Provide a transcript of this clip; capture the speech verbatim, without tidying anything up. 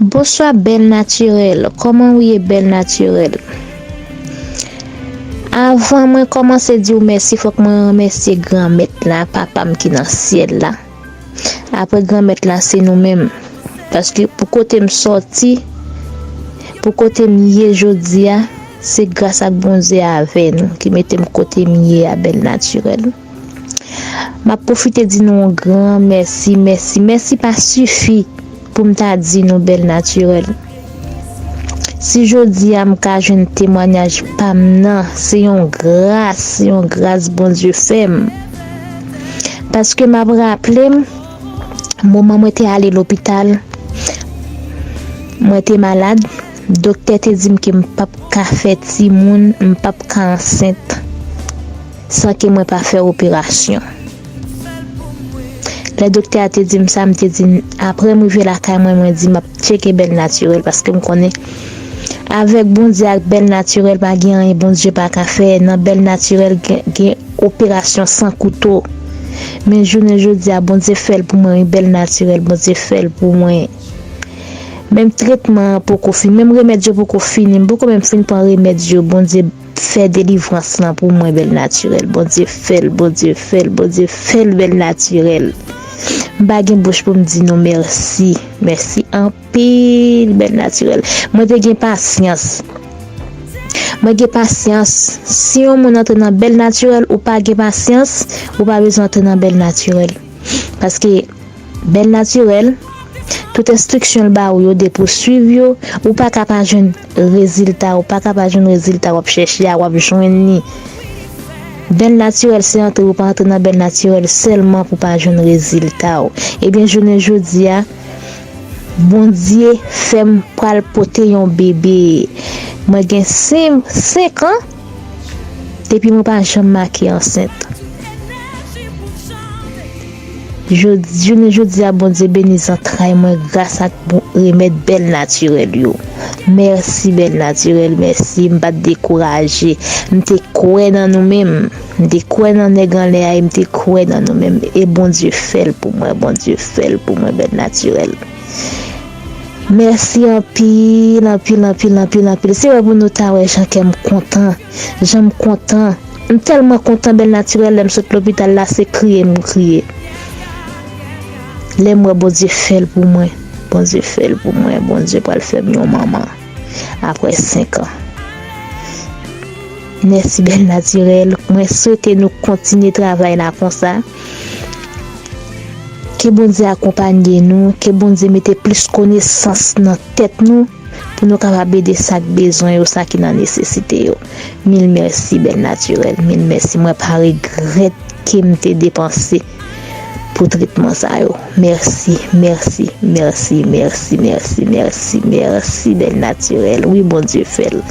Bonswa, Bèl Natirèl. Kòman w ye, Bèl Natirèl? Avan mwen kòmanse di w mèsi, fòk mwen remèsye Granmèt la, Papa m ki nan syèl la. Apre Granmèt la, se nou menm. Paske pou kote m sòti, pou kote m ye jodi a, se gras ak Bondye avè nou ki mete m kote m ye a, Bèl Natirèl. M ap pwofite di nou yon gran mèsi, mèsi, mèsi pa sifi pou m ta di nou, Bèl Natirèl. Si jodi a m ka jwenn temwayaj pa m nan, se yon gras, se yon gras Bondye fè m. Paske m ap raple m, moman mwen te ale lopital, mwen te malad, doktè te di m ke m p ap ka fè timoun, m p ap ka ansent san ke mwen pa fè operasyon. Lè doktè a te di m sa, m te di, apre m rive lakay mwen, mwen di m ap tcheke Bèl Natirèl, paske m konnen avèk Bondye ak Bèl Natirèl pa gen anyen Bondye pa ka fè. Nan Bèl Natirèl gen, gen operasyon san kouto. Men jounen jodi a, Bondye fè l pou mwen, wi, Bèl Natirèl, Bondye fè l pou mwen. Menm tretman an poko fini, menm remèd yo poko fini, m poko menm fin pran remèd yo, Bondye fè delivrans lan pou mwen, Bèl Natirèl. Bondye fè l, Bondye fè l, Bondye fè l, Bèl Natirèl. M pa gen bouch pou m di nou mèsi. Mèsi anpil, Bèl Natirèl. Mwen te gen pasyans. Mwen gen pasyans. Si yon moun antre nan Bèl Natirèl, ou pa gen pasyans, ou pa bezwen antre nan Bèl Natirèl. Paske Bèl Natirèl, tout enstriksyon l ba ou yo, depi w swiv yo, ou pa ka pa jwenn rezilta, ou pa ka pa jwenn rezilta w ap chèche a, w ap jwenn li. Bèl Natirèl, se antre ou pa antre nan Bèl Natirèl sèlman pou pa jwenn rezilta w. Ebyen, jounen jodi a, Bondye fè m pral pote yon bebe. Mwen gen senk, senk an, depi mwen pa janm make ansent. Jodi, jounen jodi a, Bondye beni zantray mwen gras ak bon, remèd Bèl Natirèl yo. Mèsi, Bèl Natirèl, mèsi. M pa t dekouraje. M te kwè nan nou menm. M te kwè nan nèg anlè a e m te kwè nan nou menm. E Bondye fè l pou mwen, Bondye fè l pou mwen, Bèl Natirèl. Mèsi anpil, anpil, anpil, anpil, anpil. Se wè pou nou ta wè jan kè m kontan, jan m kontan. M tèlman kontan, Bèl Natirèl, lè m sot lopital la, se kriye m kriye. Lè m wè Bondye fè l pou mwen, Bondye fè l pou mwen, Bondye pral fè m yon manman apre senk an. Mèsi, Bèl Natirèl. Mwen swete nou kontinye travay la konsa. Ke Bondye akonpanye nou, ke Bondye mete plis konesans nan tèt nou pou nou kapab ede sa k bezwen yo, sa ki nan nesesite yo. Mil mèsi, Bèl Natirèl, mil mèsi. Mwen pa regrèt ke m te depanse pou tretman sa yo. Mèsi, mèsi, mèsi, mèsi, mèsi, mèsi, mèsi, Bèl Natirèl. Wi, Bondye fè l.